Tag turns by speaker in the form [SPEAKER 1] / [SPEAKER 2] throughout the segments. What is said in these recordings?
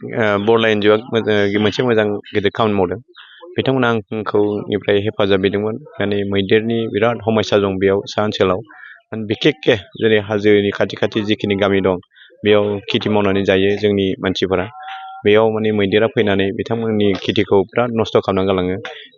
[SPEAKER 1] बरला एनजिअ'आ मोनसे मोजां गिदिर खामानि मावदों। बिथांमोना आंखौनिफ्राय हेफाजाब बिदोंमोन। माने मैदेरनि बिराद समस्या दं बेयाव सा ओनसोलाव। बिखेखके जेरै हाजोनि खाथि खाथि जिखिनि गामि दं बेयाव खेथि मावनानै जायो जोंनि मानसिफोरा। बेयाव माने मैदेरा फैनानै बिथांमोननि खेथिखौ बिराद नस्थ' खालामना गालाङो।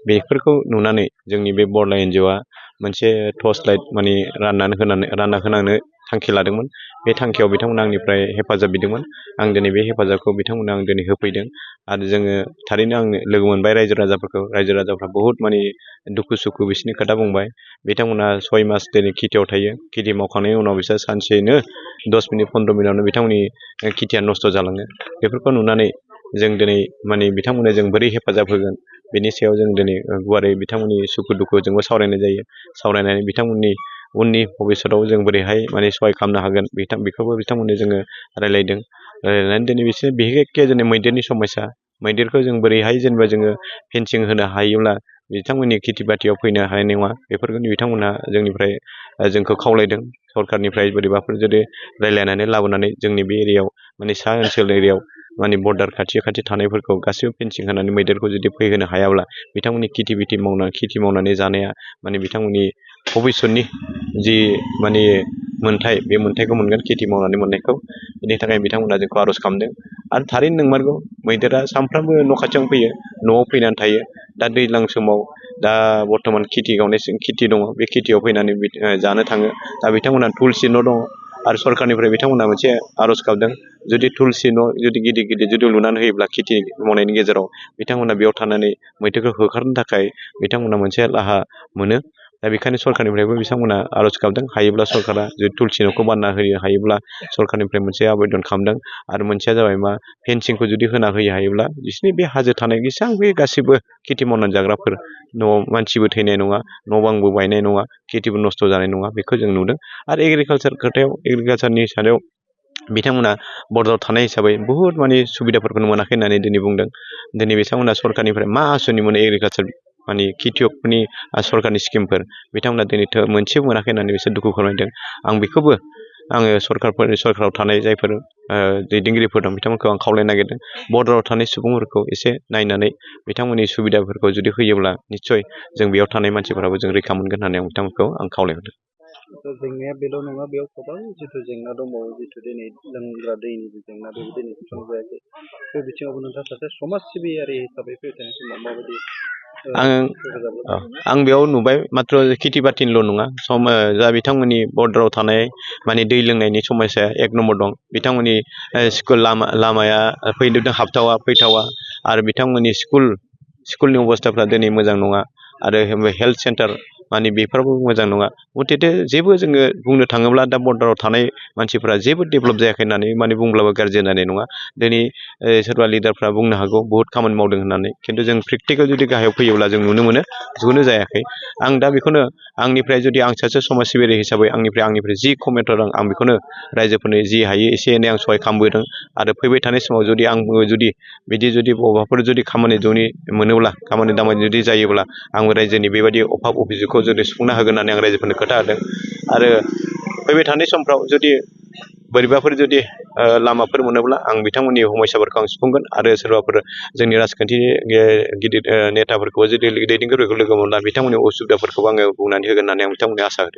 [SPEAKER 1] बेफोरखौ नुनानै जोंनि बे बरला एनजिअ'आ मोनसे टर्च लाइट माने रानना होनानो थांखि लादोंमोन। बे थांखियाव बिथांमोना आंनिफ्राय हेफाजाब बिदोंमोन। आं दिनै बे हेफाजाबखौ बिथांमोना आं दिनै होफैदों। आरो जोङो थारैनो आं लोगो मोनबाय रायजो राजाफोरखौ। रायजो राजाफ्रा बहुद माने दुखु सुखु बिसोरनि खोथा बुंबाय। बिथांमोना 6 मास दिनै खेथियाव थायो। खेथि मावखांनायनि उनाव बिसोर सानसेयैनो 10 मिनिट 15 मिनिटआवनो बिथांमोननि खेथिया नस्थ' जालाङो। बेफोरखौ नुनानै जों दिनै माने बिथांमोननो जों बोरै हेफाजाब होगोन बेनि सायाव जों दिनै गुवारै बिथांमोननि सुखु दुखुजोंबो सावरायनाय जायो। सावरायनानै बिथांमोननि उननि भबिसतआव जों बोरैहाय माने सहाय खालामनो हागोन बेखौबो बिथांमोननो जोङो रायलायदों। रायलायनानै दिनै बिसोर बिखेखके जोंनि मैदेरनि समस्या, मैदेरखौ जों बोरैहाय जेनेबा जोङो फेनसिं होनो हायोब्ला बिथांमोननि खेथि बाथियाव फैनो हानाय नङा। बेफोरखौ बिथांमोनहा जोंनिफ्राय जोंखौ खावलायदों। सरकारनिफ्राय बोरैबाफोर जुदि रायलायनानै लाबोनानै जोंनि बे एरियायाव माने सा ओनसोल एरियायाव माने बर्डार खाथि खाथि थानायफोरखौ गासैबो फेनसिं होनानै मैदेरखौ जुदि फैहोनो हायाब्ला बिथांमोननि खेथि मावनानै जानाया माने बिथांमोननि भबिसतनि जि माने मोन्थाय बे मोन्थायखौ मोनगोन खेथि मावनानै मोननायखौ। बेनि थाखाय बिथांमोना जोंखौ आर'ज खालामदों। आरो थारैनो नंमारगौ मैदेरा सानफ्रामबो न' खाथियावनो फैयो, न'आव फैनानै थायो। दा दैज्लां समाव दा बर्थमान खेथि दङ, बे खेथियाव फैनानै जानो थाङो। दा बिथांमोना थुलसि न' दङ आरो सरकारनिफ्राय बिथांमोना मोनसे आर'ज गाबदों जुदि थुलसि न' जुदि गिदिर जुदि लुनानै होयोब्ला खेथि मावनायनि गेजेराव बिथांमोना बेयाव थानानै मैदेरखौ होखारनो थाखाय बिथांमोना मोनसे राहा मोनो। दा बेखायनो सरकारनिफ्रायबो बिथांमोना आर'ज गाबदों हायोब्ला सरकारा जुदि थुलसि न'खौ बानायना होयो हायोब्ला सरकारनिफ्राय मोनसे आवेदन खालामदों। आरो मोनसेया जाबाय मा फेनसिंखौ जुदि होना होयो हायोब्ला बिसोरनि बे हाजो थानाय जेसेबां बे गासैबो खेथि मावनानै जाग्राफोर न'आव मानसिबो थैनाय नङा, न' बांबो बायनाय नङा, खेथिबो नस्थ' जानाय नङा बेखौ जों नुदों। आरो एग्रिकालसारनि सायाव बिथांमोना बर्डाराव थानाय हिसाबै बहुद माने सुबिदाफोरखौनो मोनाखै होननानै दिनै बुंदों। दिनै बिथांमोना सरकारनिफ्राय मा आसनि मोनो एग्रिकालसार माने खेथियकफोरनि सरकारनि स्किमफोर बिथांमोना दिनै मोनसेबो मोनाखै होननानै बिसोर दुखु फोरमायदों। आं बेखौबो आङो सरकाराव थानाय जायफोर दैदेनगिरिफोर दं बिथांमोनखौ आं खावलायनो नागिरदों बर्डाराव थानाय सुबुंफोरखौ एसे नायनानै बिथांमोननि सुबिदाफोरखौ जुदि होयोब्ला निस्सय जों बेयाव थानाय मानसिफोराबो जों रैखा मोनगोन होननानै आं बिथांमोनखौ आं खावलायहरदों।
[SPEAKER 2] जेंनाया बेल' नङा, बेयाव गोबां जिथु जेंना दंबावो, जिथु दिनै लोंग्रा दैनि जेंना बेबो दिनै सुस्रांजायाखै। बे बिथिङावबो नोंथाङा सासे समाज सिबियारि हिसाबै फैबाय थानाय समाव माबायदि
[SPEAKER 1] आं बेयाव नुबाय माथ्र खेथि बाथिनिल' नङा जा बिथांमोननि बर्डाराव थानाय माने दै लोंनायनि समस्या 1 नम्बर दं। बिथांमोननि स्कुल लामाया हाबथावा फैथावा आरो बिथांमोननि स्कुलनि अबस्थाफ्रा दिनै मोजां नङा। आरो हेल्थ सेन्टार माने बेफोरावबो मोजां नङा। मथेथे जेबो जोङो बुंनो थाङोब्ला दा बर्डाराव थानाय मानसिफ्रा जेबो डेभेलप जायाखै होननानै माने बुंब्लाबो गाज्रि जानाय नङा। दिनै सोरबा लिडारफ्रा बुंनो हागौ बहुद खामानि मावदों होननानै, खिन्थु जों प्रेक्टिकेल जुदि गाहायाव फैयोब्ला जों नुनो मोनो जेबो जायाखै। आं दा बेखौनो आंनिफ्राय जुदि आं सासे समाज सिबियारि हिसाबै आंनिफ्राय जि कमेन्ट दं आं बेखौनो रायजोफोरनो जि हायो एसे एनै आं सहाय खालामबोदों। आरो फैबाय थानाय समाव जुदि आंबो जुदि बबावबाफोर जुदि खामानि मोनोब्ला खामानि दामानि जुदि जायोब्ला आंबो रायजोनि बेबायदि अभियोगखौ जुदि सुफुंना होगोन होननानै आं रायजोफोरनो खोथा होदों। आरो फैबाय थानाय समफ्राव जुदि बोरैबाफोर जुदि लामाफोर मोनोब्ला आं बिथांमोननि समस्याफोरखौ आं सुफुंगोन। आरो सोरबाफोर जोंनि राजखान्थि गिदिर नेताफोरखौ जुदि दैदेनगिरिफोरखौ लोगो मोनब्ला बिथांमोननि असुबिदाफोरखौबो आङो बुंनानै होगोन होननानै आं बिथांमोननो आसा होदों।